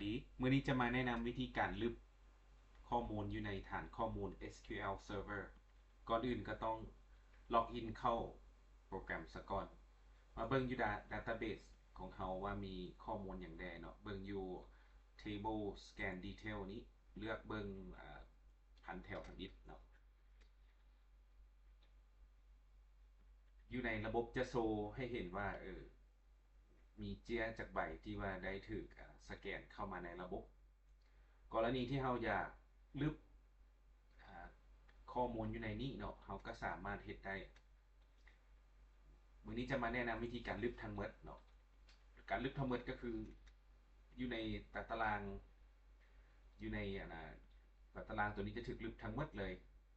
ດີ ມື້ນີ້ຈະມາແນະນຳວິທີການລຶບຂໍ້ມູນຢູ່ໃນຖານຂໍ້ມູນ SQL Server. ກ່ອນອື່ນກໍຕ້ອງ log in ເຂົ້າໂປຣແກຣມສາກ່ອນ. ມາເບິ່ງຢູ່ da- database ຂອງເຮົາວ່າມີຂໍ້ມູນຫຍັງແດ່ເນາະ. ເບິ່ງຢູ່ table scan detail ນີ້ ເລືອກເບິ່ງ ອາ ພັນແຖວທຳອິດເນາະ. ຢູ່ໃນລະບົບຈະໂຊໃຫ້ເຫັນວ່າ ເອີ ມີເຈ້ຍຈັກໃບທີ່ວ່າໄດ້ຖືກ ອາ ສະແກນເຂົ້າມາໃນລະບົບ. ກໍລະນີທີ່ເຮົາຢາກລຶບ ອາ ຂໍ້ມູນຢູ່ໃນນີ້ເນາະ ເຮົາກໍສາມາດເຮັດໄດ້. ມື້ນີ້ຈະມາແນະນຳວິທີການລຶບທັງໝົດເນາະ. ການລຶບທັງໝົດກໍຄືຢູ່ໃນຕາຕະລາງ ຢູ່ໃນ ອັນນ່າ ຕາຕະລາງໂຕນີ້ຈະຖືກລຶບທັງໝົດເລີຍ.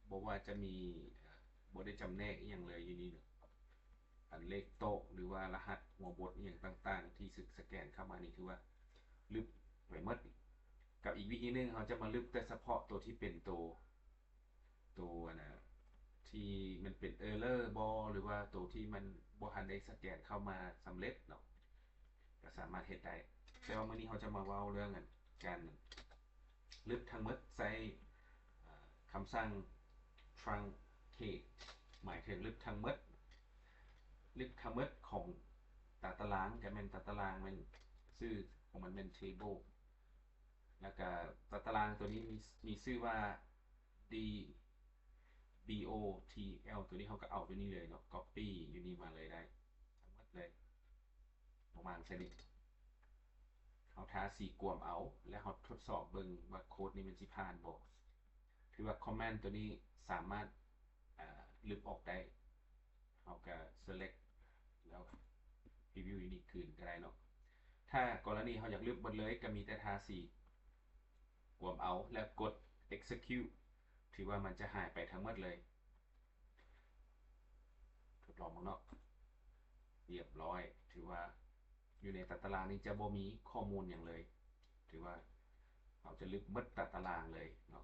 ບໍ່ວ່າຈະມີ ອາ ບໍ່ໄດ້ຈຳແນກອີ່ຫຍັງເລີຍຢູ່ນີ້ເນາະ. ອັນເລກໂຕະ ຫຼືວ່າລະຫັດຫົວບົດອີ່ຫຍັງຕ່າງໆ ທີ່ສະແກນເຂົ້າມານີ້ ຖືວ່າລຶບໄປໝົດ. ກັບອີກວິທີໜຶ່ງ ເຮົາຈະມາລຶບແຕ່ສະເພາະໂຕທີ່ເປັນໂຕ ໂຕ ອັນນ່າ ທີ່ມັນເປັນ error ບໍ ຫຼືວ່າໂຕທີ່ມັນບໍ່ທັນໄດ້ສະແກນເຂົ້າມາສຳເລັດເນາະ ກໍສາມາດເຮັດໄດ້. ແຕ່ວ່າມື້ນີ້ເຮົາຈະມາເວົ້າເລື່ອງ ອັນ ການລຶບທັງໝົດ ໃຊ້ ອາ ຄຳສັ່ງ truncate ໝາຍເຖິງລຶບທັງໝົດ ລຶບທັງໝົດຂອງຕາຕະລາງ ກໍແມ່ນຕາຕະລາງ ແມ່ນຊື່ຂອງມັນແມ່ນ table ແລ້ວກະຕາຕະລາງໂຕນີ້ມີ ມີຊື່ວ່າ D B O T L ໂຕນີ້ເຮົາກໍເອົາໂຕນີ້ເລີຍເນາະ copy ຢູ່ນີ້ມາເລີຍໄດ້ທັງໝົດເລີຍ ປະມານຊະນີ້. ເຮົາທາສີກວມເອົາ ແລ້ວເຮົາທົດສອບເບິ່ງວ່າໂຄດນີ້ມັນຊິຜ່ານບໍ່. ຖືວ່າ command ໂຕນີ້ສາມາດ ອາ ລຶບອອກໄດ້. ເຮົາກໍ select ແລ້ວ preview ຢູ່ນີ້ຄືນກໍໄດ້ເນາະ. ຖ້າກໍລະນີເຮົາຢາກລຶບໝົດເລີຍ ກໍມີແຕ່ທາສີກວມເອົາ ແລ້ວກົດ execute ຖືວ່າມັນຈະຫາຍໄປທັງໝົດເລີຍ. ທົດລອງເບິ່ງເນາະ. ຮຽບຮ້ອຍ ຖືວ່າຢູ່ໃນຕາຕະລາງນີ້ຈະບໍ່ມີຂໍ້ມູນຫຍັງເລີຍ. ຖືວ່າເຮົາຈະລຶບໝົດຕາຕະລາງເລີຍເນາະ.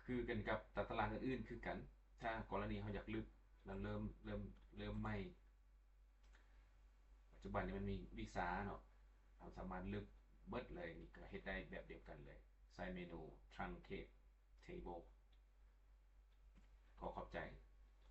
ຄືກັນກັບຕາຕະລາງອື່ນໆຄືກັນ ຖ້າກໍລະນີເຮົາຢາກລຶບ ແລ້ວເລີ່ມ ເລີ່ມ ເລີ່ມໃໝ່ ປັດຈຸບັນນີ້ມັນມີວິຊາເນາະ ເຮົາສາມາດລຶບເບິດເລີຍ. ນີ້ກໍເຮັດໄດ້ແບບດຽວກັນເລີຍ ໃຊ້ເມນູ truncate table. ຂໍຂອບໃຈ.